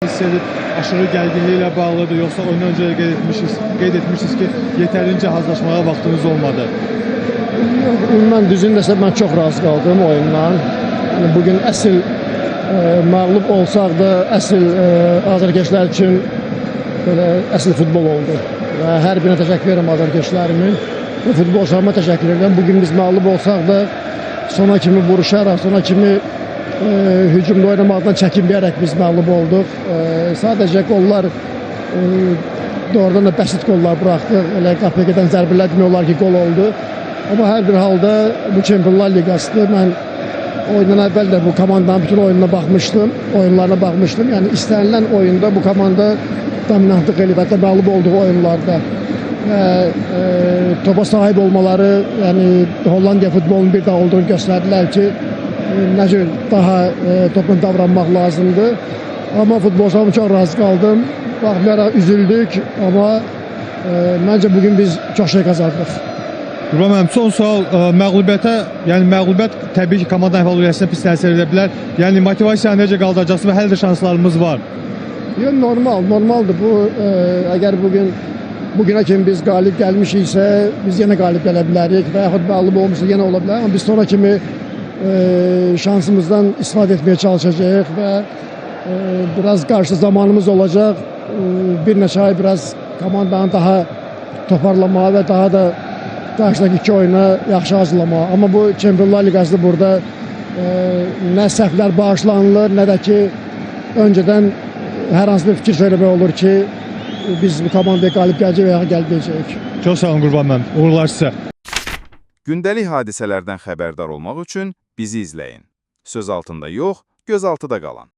Hiss edib aşırı gərginliklə ilə bağlıdır, yoxsa oyundan öncə də qeyd etmişsiniz ki, yetərincə hazırlaşmağa vaxtınız olmadı? Yox, ümumən düzünü desəm, mən çox razı qaldım oyundan. Yəni bugün əsl məğlub olsaq da əsl azarkeşlər üçün belə əsl futbol oldu. Və hər birinə təşəkkür edirəm azarkeşlərimin və futbolçularıma təşəkkür edirəm. Bugün biz məğlub olsaq da sona kimi vuruşaraq, sona kimi hücumda oynamaqdan çəkinməyərək biz məğlub olduq. Sadəcə qollar doğrudan da bəsit qollar buraxdıq. Elə qapıya gedən zərbələr demək olar ki, qol oldu. Amma hər bir halda bu Çempionlar Liqasıdır. Mən oyundan əvvəl də bu komandanın bütün oyununa baxmışdım, oyunlarına baxmışdım. Yəni istənilən oyunda bu komanda dominantlıq eləyib, hətta məğlub olduğu oyunlarda və topa sahib olmaları, yəni Hollandiya futbolunun bir daha olduğunu göstərdilər ki, nə cür daha topla davranmaq lazımdır. Amma futbolçularıma çox razı qaldım. Baxmayaraq üzüldük, amma məncə bugün biz çox şey qazandıq. Qurban müəllim, son sual, məğlubiyyətə, yəni məğlubiyyət təbii ki, komandanın əhval-ruhiyyəsinə pis təsir edə bilər. Yəni motivasiyanı necə qaldıracaqsınız və hələ də şanslarımız var? Yox, normal, normaldır bu. Əgər bugün bugünə kimi biz qalib gəlmişiksə, biz yenə qalib gələ bilərik və yaxud məğlub olmuşsa yenə ola bilər. Amma biz sona kimi şansımızdan istifadə etməyə çalışacağıq və biraz qarşı zamanımız olacaq. Bir neçə ay biraz komandanı daha toparlamağa və daha da qarşıdakı iki oyuna yaxşı hazırlamağa. Amma bu Çempionlar Liqasında burada nə səhvlər bağışlanılır, nə də ki öncədən hər hansı bir fikir söyləmək olur ki, biz bu komandaya qalib gələcək və ya gəlməyəcəyik. Çox sağ olun, Qurban müəllim. Uğurlar sizə. Gündəlik hadisələrdən xəbərdar olmaq üçün bizi izləyin. Söz altında yox, gözaltıda qalan.